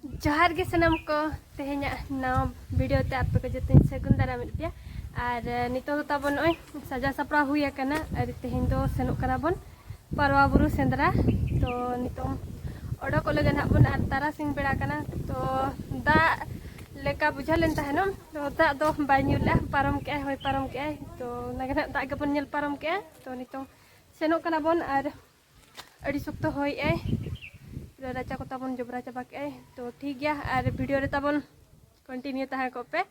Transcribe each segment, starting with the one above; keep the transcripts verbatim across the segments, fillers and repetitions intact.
ᱡᱚᱦᱟᱨ ᱜᱮ ᱥᱟᱱᱟᱢ ᱠᱚ, ᱛᱮᱦᱮᱧᱟᱜ ᱱᱟᱣᱟ ᱵᱷᱤᱰᱤᱭᱳ ᱛᱮ ᱟᱯᱮ ᱠᱚ ᱡᱚᱛᱚᱧ ᱥᱟᱹᱜᱩᱱ ᱫᱟᱨᱟᱢᱮᱫ ᱯᱮᱭᱟ᱾ ᱟᱨ ᱱᱤᱛᱚᱜ ᱫᱚ ᱛᱟᱵᱚᱱ ᱱᱚᱜᱼᱚᱭ ᱥᱟᱡᱟᱣ ᱥᱟᱯᱲᱟᱣ ᱦᱩᱭ ᱟᱠᱟᱱᱟ᱾ ᱟᱨ ᱛᱮᱦᱮᱧ ᱫᱚ ᱥᱮᱱᱚᱜ ᱠᱟᱱᱟ ᱵᱚᱱ ᱯᱟᱨᱣᱟ ᱵᱩᱨᱩ ᱥᱮᱸᱫᱽᱨᱟ᱾ ᱛᱚ ᱱᱤᱛᱚᱝ ᱚᱰᱚᱠᱚᱜ ᱞᱟᱹᱜᱤᱫ ᱱᱟᱦᱟᱜ ᱵᱚᱱ, ᱟᱨ ᱛᱟᱨᱟᱥᱤᱧ ᱵᱮᱲᱟ ᱠᱟᱱᱟ᱾ ᱛᱚ ᱫᱟᱜ ᱞᱮᱠᱟ ᱵᱩᱡᱷᱟᱹᱣ ᱞᱮᱱ ᱛᱟᱦᱮᱱᱚᱜ, ᱛᱚ ᱫᱟᱜ ᱫᱚ ᱵᱟᱭ ᱧᱩᱨ ᱞᱮᱜᱼᱟ, ᱯᱟᱨᱚᱢ ᱠᱮᱜᱼᱟᱭ, ᱦᱚᱭ ᱯᱟᱨᱚᱢ ᱠᱮᱜᱼᱟᱭ᱾ ᱛᱚ ᱚᱱᱟ ᱜᱮ ᱱᱟᱦᱟᱜ ᱫᱟᱜ ᱜᱮᱵᱚᱱ ᱧᱮᱞ ᱯᱟᱨᱚᱢ ᱠᱮᱜᱼᱟ᱾ ᱛᱚ ᱱᱤᱛᱚᱝ ᱥᱮᱱᱚᱜ ᱠᱟᱱᱟ ᱵᱚᱱ, ᱟᱨ ᱟᱹᱰᱤ ᱥᱚᱠᱛᱚ ᱦᱚᱭᱮᱜᱼᱟᱭ, ᱯᱩᱨᱟᱹ ᱨᱟᱪᱟ ᱠᱚ ᱛᱟᱵᱚᱱ ᱡᱚᱵᱽᱨᱟ ᱪᱟᱵᱟ ᱠᱮᱜᱼᱟᱭ᱾ ᱛᱚ ᱴᱷᱤᱠ ᱜᱮᱭᱟ, ᱟᱨ ᱵᱷᱤᱰᱤᱭᱳ ᱨᱮ ᱛᱟᱵᱚᱱ ᱠᱚᱱᱴᱤᱱᱤᱭᱩ ᱛᱟᱦᱮᱸ ᱠᱚᱜ ᱯᱮ᱾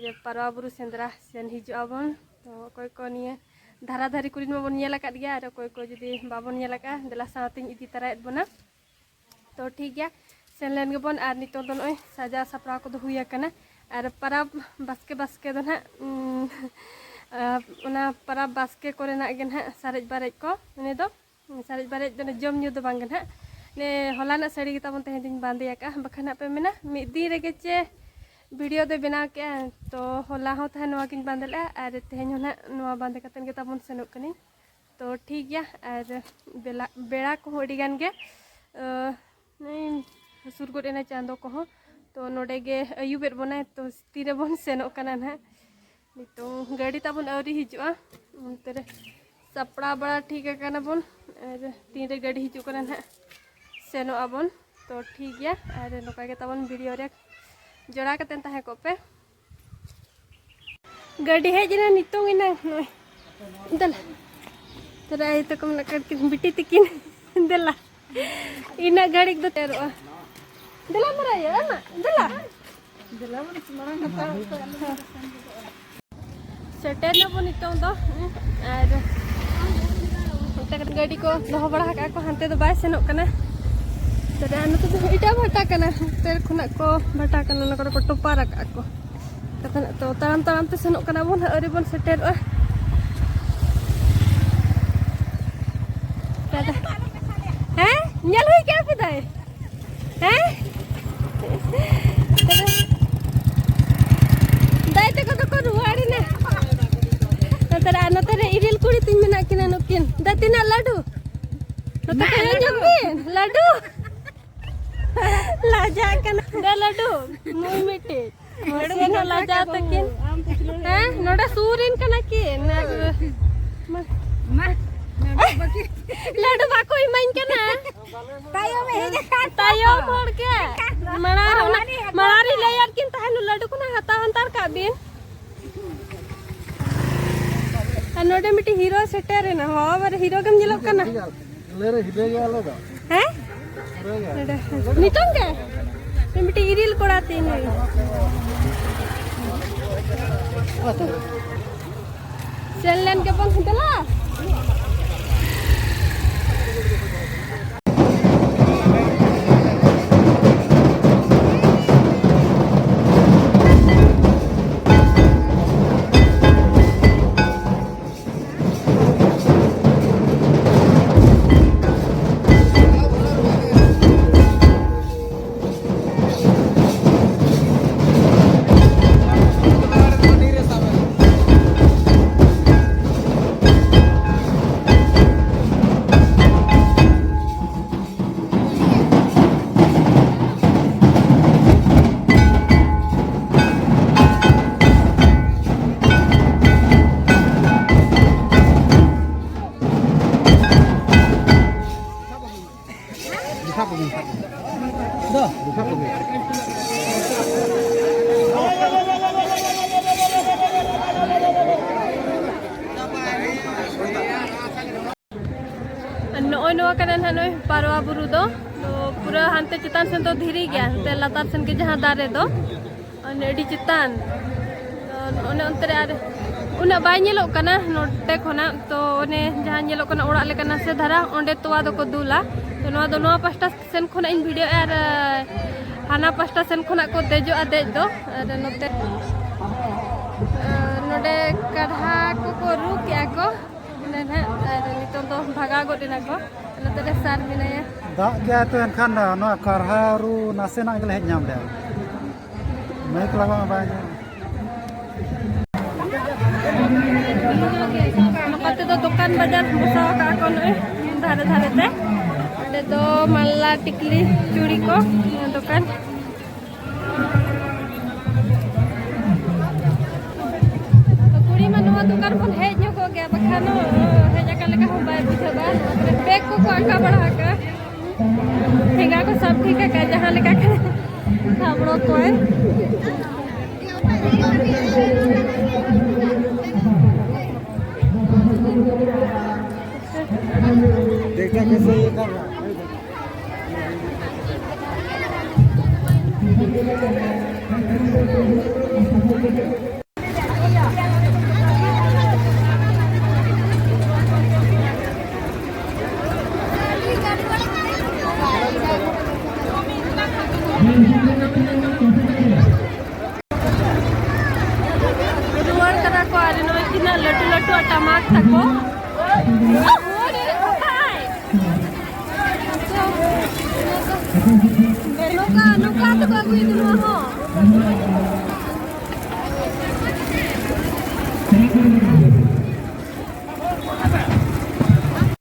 ᱡᱮ ᱯᱟᱨᱣᱟ ᱵᱩᱨᱩ ᱥᱮᱸᱫᱽᱨᱟ ᱥᱮᱱ ᱦᱤᱡᱩᱜ ᱟᱵᱚᱱ᱾ ᱛᱚ ᱚᱠᱚᱭ ᱠᱚ ᱱᱤᱭᱟᱹ ᱫᱷᱟᱨᱟ ᱫᱷᱟᱨᱤ ᱠᱚᱨᱮᱱ ᱢᱟᱵᱚᱱ ᱧᱮᱞ ᱟᱠᱟᱫ ᱜᱮᱭᱟ, ᱟᱨ ᱚᱠᱚᱭ ᱠᱚ ᱡᱩᱫᱤ ᱵᱟᱵᱚᱱ ᱧᱮᱞ ᱟᱠᱟᱫᱼᱟ, ᱫᱮᱞᱟ ᱥᱟᱶᱛᱮᱧ ᱤᱫᱤ ᱛᱟᱨᱟᱭᱮᱫ ᱵᱚᱱᱟ᱾ ᱛᱚ ᱴᱷᱤᱠ ᱜᱮᱭᱟ, ᱥᱮᱱ ᱞᱮᱱ ᱜᱮᱵᱚᱱ᱾ ᱟᱨ ᱱᱤᱛᱚᱜ ᱫᱚ ᱱᱚᱜᱼᱚᱭ ᱥᱟᱡᱟᱣ ᱥᱟᱯᱲᱟᱣ ᱠᱚᱫᱚ ᱦᱩᱭ ᱟᱠᱟᱱᱟ᱾ ᱟᱨ ᱯᱟᱨᱟᱵᱽ ᱵᱟᱥᱠᱮ ᱵᱟᱥᱠᱮ ᱫᱚ ᱱᱟᱦᱟᱜ, ᱩᱸ, ᱟᱨ ᱚᱱᱟ ᱯᱟᱨᱟᱵᱽ ᱵᱟᱥᱠᱮ ᱠᱚᱨᱮᱱᱟᱜ ᱜᱮ ᱱᱟᱦᱟᱜ ᱥᱟᱨᱮᱡ ᱵᱟᱨᱮᱡ ᱠᱚ, ᱩᱱᱤ ᱫᱚ ᱥᱟᱨᱮᱡ ᱵᱟᱨᱮᱡ ᱫᱚ ᱡᱚᱢ ᱧᱩ ᱫᱚ ᱵᱟᱝ ᱜᱮ ᱱᱟᱦᱟᱜ᱾ ᱱᱮ ᱦᱚᱞᱟᱱᱟᱜ ᱥᱟᱹᱲᱤ ᱜᱮ ᱛᱟᱵᱚᱱ ᱛᱮᱦᱮᱧ ᱫᱚᱧ ᱵᱟᱸᱫᱮ ᱟᱠᱟᱫᱼᱟ, ᱵᱟᱠᱷᱟᱱ ᱦᱟᱸᱜ ᱯᱮ ᱢᱮᱱᱟ ᱢᱤᱫ ᱫᱤᱱ ᱨᱮᱜᱮ ᱪᱮ ᱵᱷᱤᱰᱤᱭᱳ ᱫᱚᱭ ᱵᱮᱱᱟᱣ ᱠᱮᱜᱼᱟ᱾ ᱛᱚ ᱦᱚᱞᱟ ᱦᱚᱸ ᱛᱟᱦᱮᱸ ᱱᱚᱣᱟ ᱜᱤᱧ ᱵᱟᱸᱫᱮ ᱞᱮᱜᱼᱟ, ᱟᱨ ᱛᱮᱦᱮᱧ ᱦᱚᱸ ᱱᱟᱦᱟᱜ ᱱᱚᱣᱟ ᱵᱟᱸᱫᱮ ᱠᱟᱛᱮᱫ ᱜᱮ ᱛᱟᱵᱚᱱ ᱥᱮᱱᱚᱜ ᱠᱟᱹᱱᱟᱹᱧ᱾ ᱛᱚ ᱴᱷᱤᱠ ᱜᱮᱭᱟ, ᱟᱨ ᱵᱮᱞᱟ, ᱵᱮᱲᱟ ᱠᱚᱦᱚᱸ ᱟᱹᱰᱤ ᱜᱟᱱ ᱜᱮ, ᱟᱸ, ᱱᱚᱜᱼᱚᱭ ᱦᱟᱹᱥᱩᱨ ᱜᱚᱫ ᱮᱱᱟ ᱪᱟᱸᱫᱚ ᱠᱚᱦᱚᱸ᱾ ᱛᱚ ᱱᱚᱰᱮ ᱜᱮ ᱟᱹᱭᱩᱵᱮᱫ ᱵᱚᱱᱟᱭ, ᱛᱚ ᱛᱤᱨᱮᱵᱚᱱ ᱥᱮᱱᱚᱜ ᱠᱟᱱᱟ ᱱᱟᱦᱟᱜ᱾ ᱱᱤᱛᱚᱝ ᱜᱟᱹᱰᱤ ᱛᱟᱵᱚᱱ ᱟᱹᱣᱨᱤ ᱦᱤᱡᱩᱜᱼᱟ, ᱚᱱᱛᱮ ᱨᱮ ᱥᱟᱯᱲᱟᱣ ᱵᱟᱲᱟ ᱴᱷᱤᱠ ᱟᱠᱟᱱᱟ ᱵᱚᱱ᱾ ᱟᱨ ᱛᱤᱱᱨᱮ ᱜᱟᱹᱰᱤ ᱦᱤᱡᱩᱜ ᱠᱟᱱᱟ ᱱᱟᱦᱟᱜ ᱥᱮᱱᱚᱜ ᱟᱵᱚᱱ᱾ ᱛᱚ ᱴᱷᱤᱠ ᱜᱮᱭᱟ, ᱟᱨ ᱱᱚᱝᱠᱟ ᱜᱮ ᱛᱟᱵᱚᱱ ᱵᱷᱤᱰᱤᱭᱳ ᱨᱮ ᱡᱚᱲᱟᱣ ᱠᱟᱛᱮᱫ ᱛᱟᱦᱮᱸ ᱠᱚᱜ ᱯᱮ᱾ ᱜᱟᱹᱰᱤ ᱦᱮᱡ ᱮᱱᱟ ᱱᱤᱛᱚᱝ ᱮᱱᱟᱝ ᱱᱚᱜᱼᱚᱭ᱾ ᱫᱮᱞᱟ᱾ ᱛᱚᱨᱟ ᱟᱭᱳ ᱛᱟᱠᱚ ᱢᱮᱱᱟᱜ ᱠᱟᱫ ᱠᱤᱱ ᱵᱤᱴᱤ ᱛᱤᱠᱤᱱ᱾ ᱫᱮᱞᱟ᱾ ᱤᱱᱟᱹᱜ ᱜᱷᱟᱹᱲᱤᱡ ᱫᱚ ᱛᱮᱨᱚᱜᱼᱟ᱾ ᱫᱮᱞᱟ ᱢᱟᱨᱟᱭᱟ, ᱟᱢᱟ, ᱫᱮᱞᱟ᱾ ᱫᱮᱞᱟ ᱵᱚᱱ ᱢᱟᱲᱟᱝ ᱠᱟᱛᱷᱟ ᱠᱚ ᱟᱞᱮ ᱥᱮᱱ ᱜᱚᱫᱚᱜᱼᱟ᱾ ᱥᱮᱴᱮᱨ ᱱᱟᱵᱚᱱ ᱱᱤᱛᱚᱝ ᱫᱚ᱾ ᱟᱨ ᱚᱱᱛᱮ ᱠᱟᱹᱴᱤᱡ ᱜᱟᱹᱰᱤ ᱠᱚ ᱫᱚᱦᱚ ᱵᱟᱲᱟ ᱟᱠᱟᱫ ᱠᱚ, ᱦᱟᱱᱛᱮ ᱫᱚ ᱵᱟᱭ ᱥᱮᱱᱚᱜ ᱠᱟᱱᱟ᱾ ᱛᱚᱵᱮ ᱟᱨ ᱱᱚᱛᱮ ᱫᱚ ᱮᱴᱟᱜ ᱵᱷᱟᱴᱟ ᱠᱟᱱᱟ, ᱱᱚᱛᱮ ᱠᱷᱚᱱᱟᱜ ᱠᱚ ᱵᱷᱟᱴᱟ ᱠᱟᱱᱟ, ᱚᱱᱟ ᱠᱚᱨᱮ ᱠᱚ ᱴᱚᱯᱟᱨ ᱟᱠᱟᱫ ᱠᱚ᱾ ᱠᱟᱛᱷᱟ ᱨᱮᱱᱟᱜ ᱛᱚ, ᱛᱟᱲᱟᱢ ᱛᱟᱲᱟᱢ ᱛᱮ ᱥᱮᱱᱚᱜ ᱠᱟᱱᱟ ᱵᱚᱱ, ᱟᱹᱣᱨᱤ ᱵᱚᱱ ᱥᱮᱴᱮᱨᱚᱜᱼᱟ᱾ ᱫᱟᱫᱟ᱾ ᱦᱮᱸ? ᱧᱮᱞ ᱦᱩᱭ ᱠᱮᱜᱼᱟ ᱯᱮ ᱫᱟᱹᱭ? ᱦᱮᱸ? ᱫᱟᱹᱭ ᱛᱟᱠᱚ ᱫᱚᱠᱚ ᱨᱩᱣᱟᱹᱲ ᱮᱱᱟ᱾ ᱱᱚᱛᱮ ᱨᱮ, ᱱᱚᱛᱮ ᱨᱮ ᱤᱨᱤᱞ ᱠᱩᱲᱤ ᱛᱤᱧ ᱢᱮᱱᱟᱜ ᱠᱤᱱᱟ ᱱᱩᱠᱤᱱ᱾ ᱫᱟ ᱛᱤᱱᱟᱹᱜ ᱞᱟᱹᱰᱩ? ᱱᱚᱛᱮ ᱠᱚᱭᱚᱜ ᱧᱚᱜ ᱵᱤᱱ, ᱞᱟᱹᱰᱩ᱾ ᱞᱟᱡᱟᱜ ᱠᱟᱱᱟ᱾ ᱫᱮ ᱞᱟᱹᱰᱩ, ᱱᱩᱭ ᱢᱤᱫᱴᱤᱡ᱾ ᱢᱟᱹᱥᱤ ᱦᱚᱸ ᱞᱟᱡᱟᱣ ᱛᱟᱹᱠᱤᱱ᱾ ᱦᱮᱸ, ᱱᱚᱰᱮ ᱥᱩᱨ ᱨᱮᱱ ᱠᱟᱱᱟ ᱠᱤᱱ᱾ ᱢᱟ, ᱞᱟᱹᱰᱩ ᱵᱟᱠᱚ ᱤᱢᱟᱹᱧ ᱠᱟᱱᱟ᱾ ᱛᱟᱭᱚᱢ ᱦᱮᱡ ᱟᱠᱟᱱ ᱛᱟᱭᱚᱢ ᱦᱚᱲ ᱜᱮ᱾ ᱢᱟᱲᱟᱝ ᱨᱮ ᱚᱱᱟ, ᱢᱟᱲᱟᱝ ᱨᱮ ᱞᱟᱹᱭᱟᱫ ᱠᱤᱱ ᱛᱟᱦᱮᱱ, ᱞᱟᱹᱰᱩ ᱠᱷᱚᱱᱟᱜ ᱦᱟᱛᱟᱣ ᱦᱟᱛᱟᱲ ᱠᱟᱜ ᱵᱤᱱ᱾ ᱟᱨ ᱱᱚᱰᱮ ᱢᱤᱫᱴᱤᱡ ᱦᱤᱨᱳ ᱥᱮᱴᱮᱨ ᱮᱱᱟ᱾ ᱦᱚᱸ, ᱟᱵᱟᱨ ᱦᱤᱨᱳ ᱜᱮᱢ ᱧᱮᱞᱚᱜ ᱠᱟᱱᱟ᱾ ᱞᱟᱹᱭ ᱨᱮ ᱦᱤᱨᱳ ᱜᱮ ᱟᱞᱮ ᱫᱚ᱾ ᱦᱮᱸ? ᱦᱤᱨᱳ ᱜᱮ᱾ ᱱᱚᱰᱮ᱾ ᱱᱤᱛᱚᱝ ᱜᱮ? ᱢᱤᱫᱴᱤᱡ ᱤᱨᱤᱞ ᱠᱚᱲᱟ ᱛᱤᱧ ᱱᱩᱭ᱾ ᱥᱮᱱ ᱞᱮᱱ ᱜᱮᱵᱚᱱ ᱫᱮᱞᱟ᱾ ᱱᱚᱜᱼᱚᱭ ᱱᱚᱣᱟ ᱠᱟᱱᱟ ᱱᱟᱦᱟᱜ ᱱᱚᱜᱼᱚᱭ ᱯᱟᱨᱣᱟ ᱵᱩᱨᱩ ᱫᱚ᱾ ᱛᱚ ᱯᱩᱨᱟᱹ ᱦᱟᱱᱛᱮ ᱪᱮᱛᱟᱱ ᱥᱮᱱ ᱫᱚ ᱫᱷᱤᱨᱤ ᱜᱮᱭᱟ, ᱦᱟᱱᱛᱮ ᱞᱟᱛᱟᱨ ᱥᱮᱱ ᱜᱮ ᱡᱟᱦᱟᱸ ᱫᱟᱨᱮ ᱫᱚ᱾ ᱚᱱᱮ ᱟᱹᱰᱤ ᱪᱮᱛᱟᱱ᱾ ᱛᱚ ᱚᱱᱮ ᱚᱱᱛᱮ ᱨᱮ ᱟᱨ ᱩᱱᱟᱹᱜ ᱵᱟᱭ ᱧᱮᱞᱚᱜ ᱠᱟᱱᱟ ᱱᱚᱰᱮ ᱠᱷᱚᱱᱟᱜ᱾ ᱛᱚ ᱚᱱᱮ ᱡᱟᱦᱟᱸ ᱧᱮᱞᱚᱜ ᱠᱟᱱᱟ ᱚᱲᱟᱜ ᱞᱮᱠᱟ ᱱᱟᱥᱮ ᱫᱷᱟᱨᱟ, ᱚᱸᱰᱮ ᱛᱚᱣᱟ ᱫᱚᱠᱚ ᱫᱩᱞᱟ᱾ ᱛᱚ ᱱᱚᱣᱟ ᱫᱚ ᱱᱚᱣᱟ ᱯᱟᱥᱴᱟ ᱥᱮᱱ ᱠᱷᱚᱱᱟᱜ ᱤᱧ ᱵᱷᱤᱰᱤᱭᱳ ᱮᱫᱟ ᱟᱨ ᱦᱟᱱᱟ ᱯᱟᱥᱴᱟ ᱥᱮᱱ ᱠᱷᱚᱱᱟᱜ ᱠᱚ ᱫᱮᱡᱚᱜᱼᱟ ᱫᱮᱡ ᱫᱚ᱾ ᱟᱨ ᱱᱚᱛᱮ ᱱᱚᱰᱮ ᱠᱟᱨᱦᱟ ᱠᱚᱠᱚ ᱨᱩ ᱠᱮᱜᱼᱟ ᱠᱚ᱾ ᱚᱸᱰᱮ ᱱᱟᱦᱟᱜ, ᱟᱨ ᱱᱤᱛᱚᱝ ᱫᱚ ᱵᱷᱟᱜᱟᱣ ᱜᱚᱫ ᱮᱱᱟ ᱠᱚ᱾ ᱱᱚᱛᱮ ᱨᱮ ᱥᱟᱨ ᱢᱮᱱᱟᱭᱟ᱾ ᱫᱟᱜ ᱜᱮᱭᱟᱭ ᱛᱚ, ᱮᱱᱠᱷᱟᱱ ᱱᱚᱣᱟ ᱠᱟᱨᱦᱟ ᱨᱩ ᱱᱟᱥᱮᱱᱟᱜ ᱜᱮᱞᱮ ᱦᱮᱡ ᱧᱟᱢ ᱞᱮᱜᱼᱟ᱾ ᱢᱟᱭᱤᱠ ᱞᱟᱜᱟᱣ ᱢᱟ ᱵᱟᱭ ᱧᱟᱢ᱾ ᱱᱚᱝᱠᱟ ᱛᱮᱫᱚ ᱫᱚᱠᱟᱱ ᱵᱟᱡᱟᱨ ᱵᱚᱥᱟᱣ ᱟᱠᱟᱫ ᱠᱚ ᱱᱚᱜᱼᱚᱭ ᱫᱷᱟᱨᱮ ᱫᱷᱟᱨᱮ ᱛᱮ᱾ ᱚᱸᱰᱮ ᱫᱚ ᱢᱟᱞᱟ, ᱴᱤᱠᱞᱤ, ᱪᱩᱲᱤ ᱠᱚ ᱱᱚᱣᱟ ᱫᱚᱠᱟᱱ᱾ ᱠᱩᱲᱤ ᱢᱟ ᱱᱚᱣᱟ ᱫᱚᱠᱟᱱ ᱠᱷᱚᱱ ᱦᱮᱡ ᱧᱚᱜᱚᱜ ᱜᱮᱭᱟ, ᱵᱟᱠᱷᱟᱱ ᱦᱮᱡ ᱟᱠᱟᱱ ᱞᱮᱠᱟ ᱦᱚᱸ ᱵᱟᱭ ᱵᱩᱡᱷᱟᱹᱜᱼᱟ᱾ ᱵᱮᱜᱽ ᱠᱚᱠᱚ ᱟᱸᱠᱟ ᱵᱟᱲᱟ ᱟᱠᱟᱫᱼᱟ, ᱴᱷᱮᱸᱜᱟ ᱠᱚ ᱥᱟᱵ ᱴᱷᱤᱠ ᱟᱠᱟᱫᱼᱟ, ᱡᱟᱦᱟᱸ ᱞᱮᱠᱟ ᱠᱷᱟᱱ ᱥᱟᱵ ᱚᱰᱚᱠ ᱠᱚᱣᱟᱭ᱾ देखा कैसे ये कर रहा है। ᱨᱩᱣᱟᱹᱲ ᱠᱟᱱᱟ ᱠᱚ ᱟᱨ ᱱᱚᱜᱼᱚᱭ ᱛᱤᱱᱟᱹᱜ ᱞᱟᱹᱴᱩ ᱞᱟᱹᱴᱩ ᱴᱟᱢᱟᱠ ᱛᱟᱠᱚ᱾ ᱱᱚᱝᱠᱟ, ᱱᱚᱝᱠᱟ ᱛᱮᱠᱚ ᱟᱹᱜᱩᱭᱮᱫ ᱱᱚᱣᱟ ᱦᱚᱸ᱾